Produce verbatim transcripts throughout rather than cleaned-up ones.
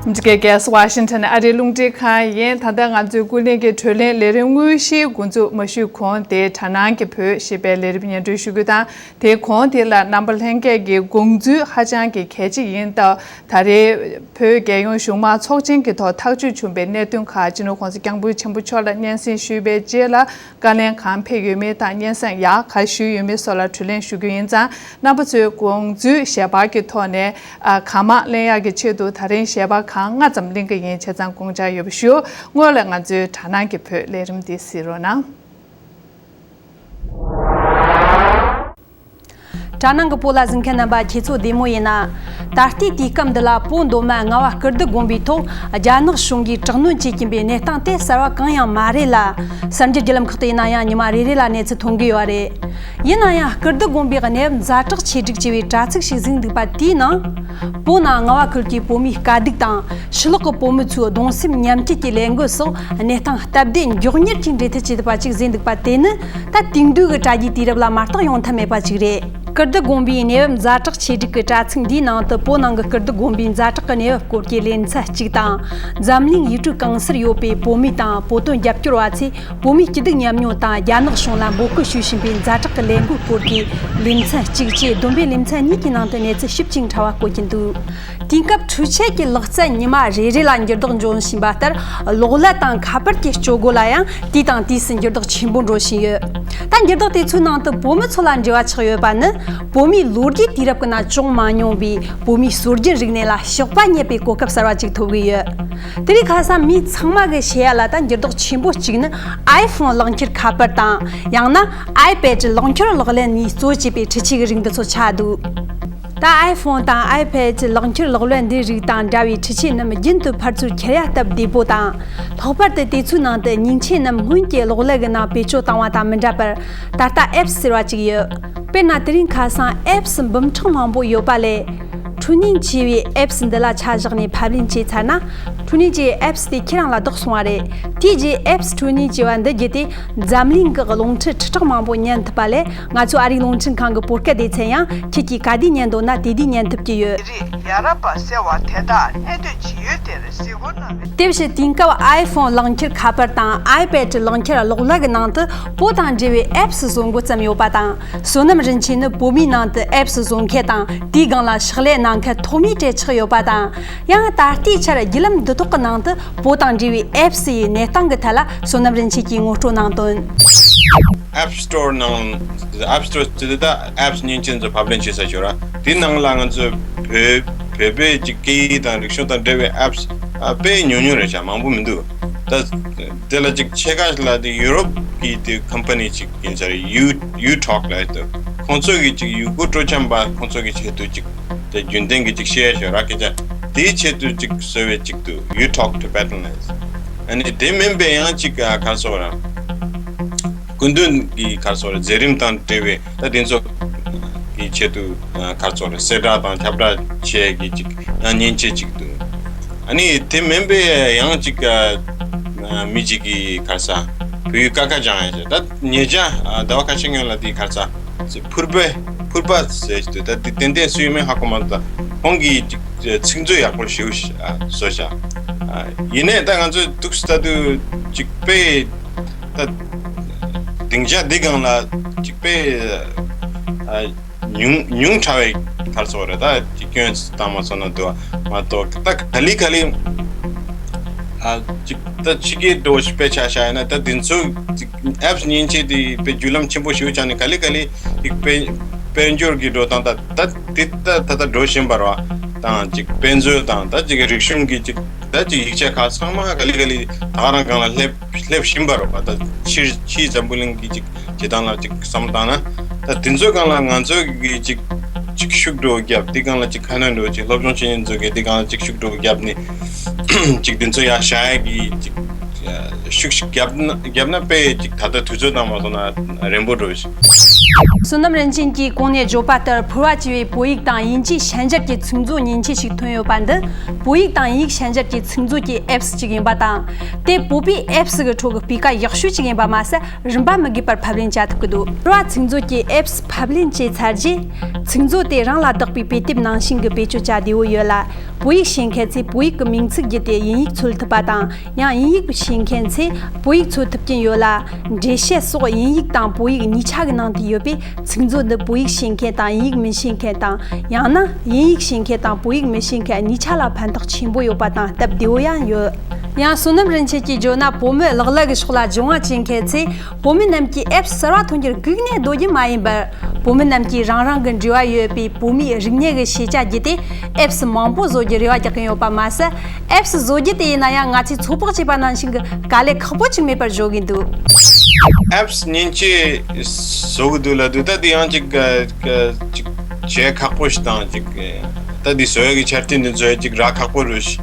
འདི་གའི་གེ་སི་ཝ་ཤིང་ཊོན་ཨ་རིའི་རླུང་འཕྲིན་ཁང་ཡིན། ད་ལྟ་ང་ཚོའི་ཀུན་གླེང་གི་གྲོས་གླེང་ལས་རིམ་དངོས་གཞིའི་འགོ་འཛུགས་མ་ཞུས་གོང་དེ་དྲ་སྣང་གི་བོད་ཞེས་པའི་ལས་རིམ་སྙན་སྒྲོན་ཞུ་རྒྱུ་དང་། དེའི་གོང་དེ་ལ་རྣམ་པ་ལྷན་རྒྱས་ཀྱི་དགོངས་ཚུལ་ཧ་ཅང་གི་གལ་ཆེ་ཡིན་སྟབས། ད་རེས་བོད་རྒྱལ་ཡོངས་གཞུང་མང་ཚོགས་ཆེན་གྱི་ཐོག་ཐག་གཅོད་བྱུང་བའི་གནད་དོན་ཁག་སྤྱི་ནོར་༸གོང་ས་༸སྐྱབས་མགོན་ཆེན་པོ་མཆོག་ལ་སྙན་སེང་ཞུས་པའི་རྗེས་ལ། བཀའ་ལན་གང་ཕེབས་ཡོད་མེད་དང་། སྙན་སེང་ཡག་ག་ཞུས་ཡོད་མེད་སོགས་ལ་དྲིས་ལན་ཞུ་རྒྱུ་ཡིན་ཙང་། རྣམ་པ་ཚོའི་དགོངས་ཚུལ་ཞལ་པར་གྱི་ཐོག་ནས་ཨ་གང་མང་ལེན་ཡག་གི་ཆེད་དུ། ད་རིང་ཞལ་པར་གང་ལྔ་ཙམ་ལེན་གྱི་ཡིན། བྱས་ཙང་དགོངས་འཇགས་ཡོད་པ་ཞུ། སྔོན་ལ་ང་ཚོའི་དྲ་སྣང་གི་བོད་ལས་རིམ་འདི་གཟིགས་རོགས་གནང་། དྲ་སྣང་གི་བོད་ལ་གཟིགས་མཁན་རྣམ་པ་ཁྱེད་ཚོ་བདེ་མོ་ཡིན་ན། ད་ལྟའི་དུས་སྐབས་འདི་ལ་བོད་མདོ་སྨད་རྔ་བ་སྐུ་ལྡི་དགོན་པའི་ཐོག་རྒྱ་ནག་གཞུང་གིས་དྲག་གནོན་བྱེད་ཀྱིན་པའི་གནས་སྟངས་དེ་གསར་བ་གང་ཡང་མ་རེད་ལ། གསར་འགྱུར་བརྒྱུད་ལམ་ཁག་ཏུ་ཡིན་ན་ཡང་ཉི་མ་རེ་རེ་ལ་གནས་ཚུལ་ཐོན་གྱི་ཡོད་རེད། ཡིན་ན་ཡང་སྐུ་ལྡི་དགོན་པའི་གནས་བབ་ཛ་དྲག་ཆེ་སྒྲིག་ཅེས་པའི་དྲ་ཚིགས་ཤིག་བཟོས་འདུག་པ་དེའི་ནང་། བོད་ནང་རྔ་བ་ཁུལ་གྱི་བོད་མིའི་དཀའ་སྡུག་དང་། ཕྱི་ལོགས་ཀྱི་བོད་མི་ཚོའི་གདུང་སེམས་མཉམ་སྐྱེད་ཀྱི་ལས་འགུལ་སོགས་གནས་སྟངས་སྟབས་བདེ་མགྱོགས་མྱུར་གྱིས་འབྲེལ་མཐུད་བྱས་འདུག་པ་ཅིག་བཟོས་འདུག་པ་དེ་ནི། ད་དེང་དུས་ཀྱི་དྲ་རྒྱའི་དུས་རབས་ལ་མ་གཏོགས་ཡོང་ཐབས་མེད་པ་ཅིག་རེད། སྐུ་ལྡི་དགོན་པའི་གནས་བབ་ཛ་དྲག་ཆེ་སྒྲིག་གི་དྲ་ཚིགས་འདིའི་ནང་དུ། བོད་ནང་གི་སྐུ་ལྡི་དགོན་པའི་ཛ་དྲག་གི་གནས་བབ་སྐོར་གྱི་ལེ་ཚན་གཅིག་དང་། འཛམ་གླིང་ཡུལ་གྲུ་གང་སར་ཡོད་པའི་བོད་མི་དང་བོད་དོན་རྒྱབ་སྐྱོར་བ་ཚོས་བོད་མིའི་སྐྱིད་སྡུག་མཉམ་མྱོང་དང་། རྒྱ་ནག་གཞུང་ལ་འབོད་སྐུལ་ཞུ་བཞིན་པའི་ཛ་དྲག་གི་ལས་འགུལ་སྐོར་གྱི་ལེ་ཚན་གཅིག་བཅས་བསྡོམས་པས་ལེ་ཚན་གཉིས་ཀྱི་ནང་དུ་གནས་ཚུལ་ཞིབ་ཅིང་ཕྲ་བ་བཀོད་ཀྱིན་འདུག་དེང་སྐབས་འཕྲུལ་ཆས་ཀྱི་ལག་རྩལ་ཉི་མ་རེ་རེ་ལ་འགྱུར་ལྡོག་འབྱུང་བཞིན་པ་ལྟར། གློག་ཀླད་དང་ཁ་པར་གྱི་སྤྱོད་སྒོ་ལ་ཡང་དུས་དང་དུས་སུ་འགྱུར་ལྡོག་ཆེན་པོ་འགྲོ་བཞིན་ཡོད། ད་འགྱུར་ལྡོག་དེ་ཚོའི་ནང་དུ་བོད་མི་ཚོ་ལ་འབྲེལ་བ་ཆགས་ཡོད་པ་ནི། བོད་མིའི་ལོ་རྒྱུས་དུས་རབས་ཀྱི་ནང་བྱུང་མ་མྱོང་བའི་བོད་མིའི་སྲོལ་རྒྱུན་རིག་གནས་ལ་ཞོགས་པ་རྙེད་པའི་གོ་སྐབས་གསར་བ་ཅིག་ཐོབ་གི་ཡོད། དེ་རིང་ཁ་སང་མི་ཚང་མ་གི་ཤེས་ཡ་ལ་ད་འགྱུར་ལྡོག་ཆེན་པོ་གཅིག་ནི་ཨའི་ཕོན་ལག་འཁྱེར་ཁ་པར་དང་། ཡང་ན་ཨའི་པེད་ལག་འཁྱེར་གློག་ཀླད་ནས་གཙོ་བྱས་པའི་འཕྲུལ་ཆས་ཀྱི་རིགས་འདི་ཚོ་ཆགས་འདུག་ད་ཨའི་ཕོན་དང་ཨའི་པེད་ལག་འཁྱེར་གློག་ཀླད་འདིའི་རིགས་དང་འདྲ་བའི་འཕྲུལ་ཆས་རྣམས་རྒྱུན་དུ་ཕར་ཚུར་འཁྱེར་ཡ་སྟབས་བདེ་པོ་དང་། ལྷག་པར་དུ་དེ་ཚོའི་ནང་དུ་མྱིང་ཆད་རྣམས་སྔོན་གྱི་གློག་ཀླད་ཀྱི་ནང་བེད་སྤྱོད་བཏང་བ་དང་མི་འདྲ་བར། ད་ལྟ་ཨེབ་སི་ཟེར་བ་ཅིག་ཡོད། དཔེར་ན་དེ་རིང་ཁ་སང་ཨེབ་སི་འབུམ་ཕྲག་མང་པོ་ཡོད་པ་ལས། ཁྲུ་ནིང་ཅེས་པའི་ཨེབ་སི་འདི་ལ་ཆ་བཞག་ནས་ཕབ་ལེན་བྱས་ཚར་ན། ཁྲུ་ནིང་ཅེས་ཨེབ་སི་དེ་ཁྱེད་རང་ལ་བདག་སོང་བ་རེད། དེའི་རྗེས་ཨེབ་སི་ཁྲུ་ནིང་ཅེས་པ་འདི་བརྒྱུད་དེ། འཛམ་གླིང་གི་རླུང་འཕྲིན་ཁྲི་ཕྲག་མང་པོ་ཉན་ཐུབ་པ་ལས། ང་ཚོ་ཨ་རིའི་རླུང་འཕྲིན་ཁང་གི་བོད་སྐད་སྡེ་ཚན་ཡང་ཁྱེད་ཀྱིས་ག་དུས་ཉན་འདོད་ན་དེ་དུས་ཉན་ཐུབ་ཀྱི་ཡོད། རེད། ཡ་རབས་པ་ཟེར་བ་དེ་དག་གནས་སྡོད་བྱེད་ཡུལ་དེར་གཟིགས་སྐོར་གནང་རེད། དེ་བཞིན་དེང་སྐབས་ཨའི་ཕོན་ལག་འཁྱེར་ཁ་པར་དང་ཨའི་པེད་ལག་འཁྱེར་གློག་ཀླད་ཀྱི་ནང་དུ་བོད་དང་འབྲེལ་བའི་ཨེབ་སི་བཟོ་འགོ་བརྩམས་ཡོད་པ་དང་། བསོད་ནམས་རིན་ཆེན་ནི་བོད་མིའི་ནང་དུ་ཨེབ་སི་བཟོ་མཁན་དང་། དེའི་སྒང་ལ་ཕྱག་ལས་གནང་མཁན་ཐོག་མའི་གྲས་ཆགས་ཡོད་པ་དང་། ཡང་ད་ལྟའི་ཆར་བརྒྱུད་ལམ་འདི་དག་གི་ནང་དུ་བོད་དང་འབྲེལ་བའི་ཨེབ་སི་ཡི་གནས་སྟངས་ཀྱི་ཐད་ལ་བསོད་ནམས་རིན་ཆེན་གྱིས་ངོ་སྤྲོད་གནང་དོན། App Store ནང་། App Store དེ་ད་ཨེབ་སི་མཉེན་ཆས་ཚོ་ཕབ་ལེན་བྱེད་ས་ཞིག་རེད། དེའི་ནང་ལ་ང་ཚོས་བོད་བོད་པའི་ཅིག་སྐད་ཡིག་དང་རིག་གཞུང་དང་འབྲེལ་བའི་ཨེབ་སི་ཨ་དཔེ་ཉུང་ཉུང་རེད་ཤག་མང་པོ་མི་འདུག་ད་དེ་ལ་ཅིག་ཕྱེད་ཀ་ལ་དེ་ཡུ་རོབ་ཀྱི་དེ་ཀམ་པ་ནི་ཅིག་ཡིན་ས་རེད། ཡུ་ཡུ་ཐོག་ལབ་ཡག་འདུག་ཁོང་ཚོ་གི་ཅིག་ཡུ་གུར་སྤྲོ་འཆམ་པ་ཁོང་ཚོ་གི་ཆེད་དུ་ཅིག་དེ་རྒྱུན་ལྡན་གྱི་ཅིག་བཤད་ཡག་ཞིག་རེད། སྐད་ཆ་དེའི་ཆེད་དུ་ཅིག་བཟོས་པའི་ཅིག་འདུག You Talk Tibetan ལབ་ཡག་ཨ་ནི་དེ་མིན་པའི་ཡང་ཅིག་ཨ་ག་རེ་ཟེར་དགོས་རེད། སྐུ་མདུན་གྱི་ག་རེ་ཟེར་དགོས་རེད། མཛད་རིམ་དང་འབྲེལ་བའི་ད་དེ་ཚོ་གི་ཆེད་དུ་ཨ་ག་རེ་ཟེར་དགོས་རེད། གསལ་བསྒྲགས་དང་ཁྱབ་བསྒྲགས་བྱེད་ཡག་གི་ཅིག་ཡང་མཉེན་ཆས་ཅིག་འདུག་ཨ་ནི་དེ་མིན་པའི་ཡང་ཅིག་ཨ་མི་ཅིག་གིས་ག་རེ་ཟེར། བོད་ཡིག་ཀ་ཁ་སྦྱང་ཡག་ཅིག་ད་ཉེ་ཆར་ཨ་ཟླ་བ་ཁ་ཤས་སྔོན་ལ་དེ་ག་རེ་ཟེར། ཕུར་པ་ཕུར་པ་ཟེར་གྱི་འདུག་ད་དེ་ཏན་ཏན་སུ་ཡིན་མིན་ཧ་གོ་མ་ཐུབ། ད་ཁོང་གིས་ཅིག་ཚིག་མཛོད་ཡག་པོ་ཞེ་པོ་ཞིག་ཨ་བཟོས་ཤག་ཨ་ཡིན་ནའི་ད་ང་ཚོས་འདུག་སེ་ལྟ་དུས་ཅིག་དཔེ་ད་སྡིངས་ཆ་འདི་སྒང་ལ་ཅིག་དཔེ་ཨ་ཉུང་ཉུང་དྲགས་པའི་ག་རེ་ཟེར་དགོས་རེད། ད་ཅིག་སྐྱོན་བཏང་མ་སོང་ན་འདུག་མ་གཏོགས། ད་ག་ལེ་ག་ལེ་ཨ་ཅིག་ད་ཕྱི་རྒྱལ་འགྲོ་དཔེ་ཆ་བཞག་ཡིན་ན། ད་དེ་ཚོ་ཅིག་ཨེབ་སི་མཉེན་ཆས་དེ་དཔེ་བརྒྱུད་ལམ་ཆེན་པོ་ཞེ་པོ་ཆགས་ནས། ག་ལེ་ག་ལེ་ཅིག་དཔལ་དཔལ་འབྱོར་གྱི་འགྲོ་སྟངས་ད་ད་དེ་ད་ད་ད་འགྲོ་བཞིན་པ་རེད་པ། དང་ཅིག་དཔེ་མཛོད་དང་ད་ཅིག་རིག་གཞུང་གི་ཅིག་ད་ཅིག་ཡིག་ཆ་ཁག་ཚང་མ་ག་ལེ་ག་ལེ་ད་ག་རང་སྒང་ལ་སླེབས་སླེབས་བཞིན་པ་རེད་པ། ད་ཕྱིར་ཕྱིའི་འཛམ་བུ་གླིང་གི་ཅིག་བྱེད་སྟངས་ལ་ཅིག་བསམ་བློ་བཏང་ན། ད་དེ་ཚོའི་སྒང་ལ་ང་ཚོ་གི་ཅིག་ཅིག་ཤུགས་འགྲོ་བརྒྱབ། དེ་སྒང་ལ་ཅིག་ཁ་སྣོན་འགྲོ་ཅིག་སློབ་སྦྱོང་བྱེད་མཁན་ཚོ་གིས་དེ་སྒང་ལ་ཅིག་ཤུགས་འགྲོ་བརྒྱབ་ནས་ཅིག་དེ་ཚོ་ཡར་བཞག་ཡག་གི་ཅིག་ ཤུགས་ཤིག་བརྒྱབ་ན་བརྒྱབ་ན་དཔེ་ཅིག་ད་ལྟ་དུས་ཚོད་བཏང་མ་སོང་ན་རན་པོ་འགྲོ་ཞིག་བསོད་ནམས་རིན་ཆེན་གྱིས་གོང་ནས་བརྗོད་པ་ལྟར་ཕུར་བ་ཅེས་པའི་བོད་ཡིག་དང་དབྱིན་ཇིའི་ཤན་སྦྱར་གྱི་ཚིག་མཛོད་མཉེན་ཆས་ཤིག་ཐོན་ཡོད་པ་འདི་བོད་ཡིག་དང་དབྱིན་ཡིག་ཤན་སྦྱར་གྱི་ཚིག་མཛོད་ཀྱི་ཨེབ་སི་ཅིག་ཡིན་པ་དང་། དེ་བོད་པའི་ཨེབ་སི་གི་ཁྲོད་ཀྱི་སྤུས་ཀ་ཡག་ཤོས་ཅིག་ཡིན་པ་མ་ཟད། རིན་པ་མི་དགོས་པར་ཕབ་ལེན་བྱ་ཐུབ་ཀྱི་འདུག་ར་ཚིག་མཛོད་ཀྱི་ཨེབ་སི་ཕབ་ལེན་བྱས་ཚར་རྗེས། ཚིག་མཛོད་དེ་རང་ལ་བདག་པའི་དཔེ་དེབ་ནང་བཞིན་གྱི་བེད་སྤྱོད་བྱ་བདེ་བོ་ཡོད་ལ། བོད་ཡིག་ཤེས་མཁན་ཚོས་བོད་ཡིག་གི་མིང་ཚིག་བརྒྱུད་དེ་དབྱིན་ཡིག་འཚོལ་ཐུབ་པ་དང་། ཡང་དབྱིན་ཡིག་ཤེས་མཁན་ཚོས་བོད་ཡིག་འཚོལ་ཐུབ་ཀྱིན་ཡོད་ལ། འགྲེལ་བཤད་སོགས་དབྱིན་ཡིག་དང་བོད་ཡིག་གཉིས་ཆ་གི་ནང་དུ་ཡོད་པས། ཚིག་མཛོད་འདི་བོད་ཡིག་ཤེས་མཁན་དང་དབྱིན་ཡིག་མི་ཤེས་མཁན་དང་། ཡང་ན་དབྱིན་ཡིག་ཤེས་མཁན་དང་བོད་ཡིག་མི་ཤེས་མཁན་གཉིས་ཆ་ལ་ཕན་ཐོགས་ཆེན་པོ་ཡོད་པ་དང་སྟབས་བདེ་བོ་ཡང་ཡོད། ཡང་བསོད་ནམས་རིན་ཆེན་གྱིས་བརྗོད་ན། བུ་མོས་ལག་ལེན་གྱི་ཕྱོགས་ལ་སྦྱོང་བ་བྱེད་མཁན་ཚོས་བུ་མོ་རྣམས་ཀྱིས་ཨེབ་གསར་བ་ཐོན་རྒྱུར་སྒུག་ནས་སྡོད་རྒྱུ་མ་ཡིན་པར། བུ་མོ་རྣམས་ཀྱིས་རང་རང་གི་འབྲེལ་བ་ཡོད་པའི་བོད་མིའི་རིག་གནས་ཀྱི་ཤེས་བྱ་བརྒྱུད་དེ་ཨེབ་སི་མང་པོ་བཟོ་རྒྱུར་རེ་བ་རྒྱག་གིན་ཡོད་པ་མ་ཟད། ཨེབ་སི་བཟོ་རྒྱུ་དེ་ཡིན་ན་ཡང་ང་ཚོས་ཚོད་དཔག་བྱས་པ་ནང་བཞིན་གྱི་དཀའ་ལས་ཁག་པོ་ཅིག་མེད་པར་བཟོ་གིན་འདུག་ཨེབ་སི་མཉེན་ཆས་བཟོ་གི་འདུག་ལབ་དུས་ད་དེ་ཡང་ཅིག་ཅིག་བྱེད་ཁག་པོ་ཞིག་དང་ཅིག་ད་དེ་བཟོ་ཡ་གི་ཆ་རྐྱེན་དེ་བཟོ་ཡ་ཅིག་རག་ཁག་པོ་རེད་ཤག་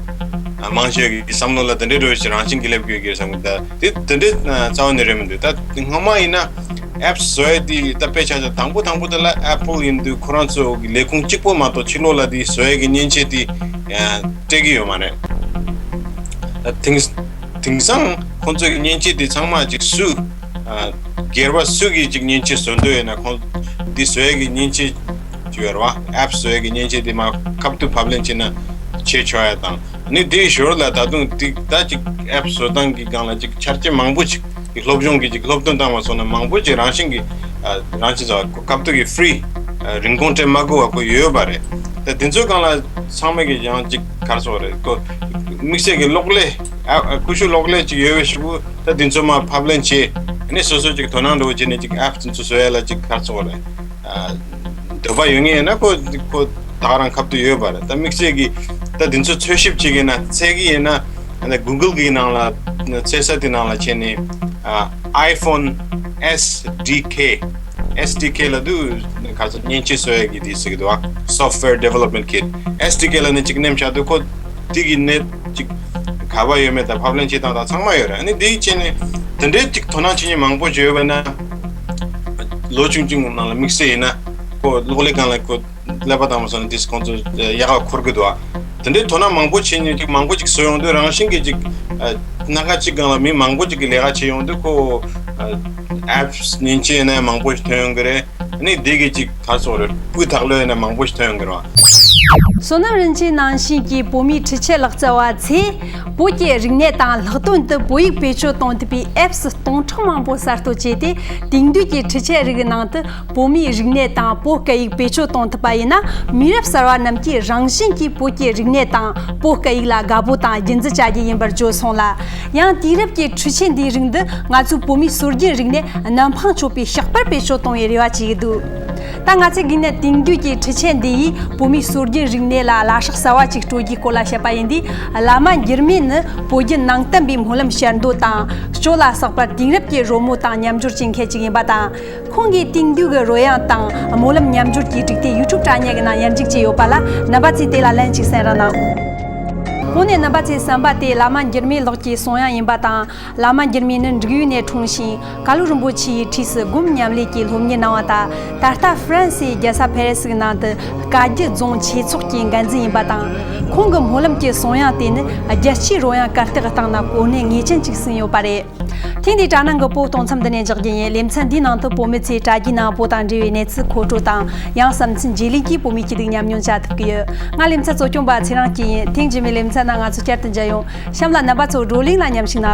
མང་ཆེ་གི་བསམ་བློ་ལ་དེ་འདྲའི་འགྲོ་ཞིག་རང་བཞིན་གྱི་སླེབས་དགོས་ཀྱི་བསམ་གི་ད་དེ་དེ་འདྲའི་རྩ་བ་ནས་རེད་མི་འདུག་ད་སྔོན་མ་ཡིན་ན་ཨེབ་སི་བཟོ་ཡ་དེ་ད་དཔེ་ཆ་ཆ་དང་པོ་དང་པོ་དེ་ལ་ཨེ་པལ་ཡིན་དུས་ཁོ་རང་ཚོ་གི་ལས་ཁུངས་གཅིག་པོ་མ་གཏོགས་ཕྱི་ལོགས་ལ་དེ་བཟོ་ཡ་གི་མཉེན་ཆས་དེ་སྤྲད་ཀྱི་ཡོད་མ་རེད། ད་དེང་དེང་སང་ཁོང་ཚོ་གི་མཉེན་ཆས་དེ་ཚང་མ་ཅིག་སུ་སྒེར་པ་སུ་གིས་ཅིག་མཉེན་ཆས་བཟོ་འདོད་ཡོད་ན་ཁོང་དེ་བཟོ་ཡ་གི་མཉེན་ཆས་ཅིག་ཡོད་རེད་བ། ཨེབ་སི་བཟོ་ཡ་གི་མཉེན་ཆས་དེ་མ་ཁ་ཐུག་ཕབ་ལེན་བྱས་ན་བྱེད་ཆོག་ཡ་དང་། ནི་དེའི་ཞོར་ལ་ད་དུང་དེ་ད་ཅིག་ཨེབ་བཟོ་སྟངས་ཀྱི་སྒང་ལ་ཅིག་ཆ་རྐྱེན་མང་པོ་ཅིག་གི་སློབ་སྦྱོང་གི་ཅིག་སློབ་སྟོན་བཏང་བ་སོང་ན་མང་པོ་ཅིག་རང་བཞིན་གྱི་ཨ་རང་བཞིན་བཟོ་བ་སྐབས་ཐོག་གི་ཧྥི་རི་རིན་གོང་སྤྲད་མ་དགོས་པ་ཁོ་ཡོད་པ་རེད། ད་དེ་ཚོའི་སྒང་ལ་ཚང་མས་ཀྱི་ཡང་ཅིག་ག་རེ་ཟེར་དགོས་རེད་ཁོ་དམིགས་བསལ་གྱི་གློག་ཀླད་ཨ་ཀུ་ཤུ་གློག་ཀླད་ཅིག་ཡོད་པའི་ཕྱིར་ད་དེ་ཚོ་མ་ཕབ་ལེན་བྱས་ནས་སོ་སོ་ཅིག་དོ་སྣང་འགྲོ་བྱས་ནས་ཅིག་ཨེབ་དེ་ཚོ་བཟོ་ཡ་ལ་ཅིག་ག་རེ་ཟེར་དགོས་རེད། འདོད་པ་ཡོད་ངེས་ཡིན་ན་ཁོ་ཁོ་ད་ག་རང་ཁ་ཐུག་ཡོད་པ་རེད། ད་དམིགས་བསལ་གྱི་ད་དེ་ཚོ་འཚོལ་ཞིབ་བྱེད་ཀྱི་ན་འཚོལ་གི་ཡིན་ན་ཨ་ནི་གུ་གལ་གི་ནང་ལ་འཚོལ་ས་དེ་ནང་ལ་བྱས་ནས་ཨ་iPhone S D K S D K ལབ་དུས་ག་ཚོད་མཉེན་ཆས་བཟོ་ཡ་གི་དེ་ཟེར་གི་འདུག་ཨ། Software Development Kit S D K ལབ་ནས་གཅིག་ནེམ་བཞག་དུས་ཁོ་དེ་གི་ནད་ཅིག་ག་བ་ཡོད་མེད་དང་ཕབ་ལེན་བྱེད་སྟངས་དང་ཚང་མ་ཡོད་རེད། ཨ་ནི་དེ་བྱས་ནས་དེ་འདྲའི་ཅིག་དོ་སྣང་བྱེད་མཁན་མང་པོ་ཅིག་ཡོད་པ་ན་ལོ་ཆུང་ཆུང་ནང་ལ་དམིགས་བསལ་ཡིན་ན་ཁོ་གློག་ཀླད་སྒང་ལ་ཁོ་ཀླད་པ་དང་མ་སོང་ན་དེ་ཁོང་ཚོ་ཡག་ག་འཁོར་གི་འདུག་ཨ། དེ་འདྲའི་དོ་སྣང་མང་པོ་བྱེད་མཁན་ཅིག་མང་པོ་ཅིག་བཟོ་ཡོང་དུས་རང་བཞིན་གྱི་ཅིག་སྣ་ཁ་གཅིག་སྒང་ལ་མི་མང་པོ་ཅིག་གིས་ལས་ཀ་བྱེད་ཡོང་དུས་ཁོ་ཨེབ་མཉེན་ཆས་ཡིན་ན་ཡང་མང་པོ་ཞིག་ཐོན་ཡོང་གི་རེད། ཨ་ནི་དེ་གི་ཅིག་ག་རེ་ཟེར་དགོས་རེད། སྤུས་དག་ལོས་ཡིན་ན་མང་པོ་ཞིག་ཐོན་ཡོང་གི་རེད་བ། བསོད་ནམས་རིན་ཆེན་ནང་བཞིན་གྱི་བོད་མིའི་འཕྲུལ་ཆས་ལག་རྩལ་བ་ཚོས་བོད་ཀྱི་རིག་གནས་དང་ལྷག་དོན་དུ་བོད་ཡིག་བེད་སྤྱོད་གཏོང་ཐུབ་པའི་ཨེབ་སི་སྟོང་ཕྲག་མང་པོ་གསར་གཏོད་བྱས་ཏེ། དེང་དུས་ཀྱི་འཕྲུལ་ཆས་རིགས་ནང་དུ་བོད་མིའི་རིག་གནས་དང་བོད་སྐད་ཡིག་བེད་སྤྱོད་གཏོང་ཐུབ་པ་ཡིན་ན། མི་རབས་གསར་བ་རྣམས་ཀྱིས་རང་བཞིན་གྱིས་བོད་ཀྱི་རིག་གནས་དང་བོད་སྐད་ཡིག་ལ་དགའ་པོ་དང་རྒྱུན་འཛིན་བྱ་རྒྱུ་ཡིན་པར་བརྗོད་སོང་ལ། ཡང་དེང་རབས་ཀྱི་འཕྲུལ་ཆས་འདིའི་རིགས་འདི་ང་ཚོའི་བོད་མིའི་སྲོལ་རྒྱུན་རིག་གནས་ནམ་འཕང་མཆོད་པའི་ཞགས་པར་བེད་སྤྱོད་གཏོང་བའི་རེ་བ་བྱེད་ཀྱི་འདུག་ད་ང་ཚོས་གིས་ནི་དེང་དུས་ཀྱི་འཕྲུལ་ཆས་འདི་ཡིས་བོད་མིའི་སྲོལ་རྒྱུན་རིག་གནས་ལ་བླ་སྲོག་གསར་བ་ཅིག་སྤྲོད་རྒྱུའི་སྐོར་ལ་བཤད་པ་ཡིན་དུས། བླ་མ་འགྱུར་མེད་ནི་བོད་བརྒྱུད་ནང་བསྟན་པའི་སྨོན་ལམ་ཞལ་འདོན་དང་སྤྱོད་ལ་བསགས་པར་དེང་རབས་ཀྱི་རོལ་མོ་དང་མཉམ་སྦྱོར་བྱེད་མཁན་ཅིག་ཡིན་པ་དང་། ཁོང་གིས་དེང་དུས་ཀྱི་རོལ་དབྱངས་དང་སྨོན་ལམ་མཉམ་སྦྱོར་གྱི་སྒྲིག་མཐའི་ཡུ་ཊུབ་དྲ་བརྙན་གྱི་ནང་ཡར་འཇུག་བྱས་ཡོད་པ་ལ་རྣམ་པ་ཚོས་དེ་ལ་ལན་ཅིག་གསན་རོགས་གནང་། གོང་ནས་རྣམ་པ་ཚོས་གསན་པ་དེ་བླ་མ་འགྱུར་མེད་ལགས་ཀྱི་གསུང་དབྱངས་ཡིན་པ་དང་། བླ་མ་འགྱུར་མེད་ནི་འབྲུག་ཡུལ་ནས་འཁྲུངས་ཤིང་། ཀ་ལུ་རིན་པོ་ཆེ་ཡི་འཁྲིས་སུ་སྒོམ་ཉམས་ལེན་གྱི་སློབ་གཉེར་གནང་བ་དང་། ད་ལྟ་ཧྥ་རན་སིའི་རྒྱལ་ས་ཕ་རི་སིའི་ནང་དུ་བཀའ་བརྒྱུད་རྫོང་ཆོས་ཚོགས་ཀྱི་འགན་འཛིན་ཡིན་པ་དང་། ཁོང་གི་སྨོན་ལམ་གྱི་གསུང་དབྱངས་དེ་ནི་རྒྱལ་སྤྱིའི་རོལ་དབྱངས་གར་སྟེགས་སྟེང་ན་གོ་གནས་ངེས་ཅན་ཅིག་ཟིན་ཡོད་པ་རེད། ཐེངས་འདིའི་དྲ་སྣང་གི་པོ་སྟོང་མཚམས་འདི་ནས་འཇོག་རྒྱུ་ཡིན། ལེ་ཚན་འདིའི་ནང་དུ་བོད་མི་ཚོས་དྲ་རྒྱའི་ནང་བོད་དང་འབྲེལ་བའི་གནས་ཚུལ་མཁོ་སྤྲོད་དང་། ཡང་བསམ་ཚུལ་བརྗེ་ལེན་གྱིས་བོད་མིའི་སྐྱིད་སྡུག་མཉམ་མྱོང་བྱ་ཐུབ་ཀྱི་ཡོད། ང་ལེ་ཚན་གཙོ་སྐྱོང་པ་ཚེ་རིང་སྐྱིད་ཡིན། ཐེངས་རྗེས་མའི་ལེ་ཚན་ནང་ང་ཚོ་བསྐྱར་དུ་མཇལ་ཡོང་། གཤམ་ལ་རྣམ་པ་ཚོ་བགྲོ་གླེང་ལ་མཉམ་ཞུགས་གནང་རོགས།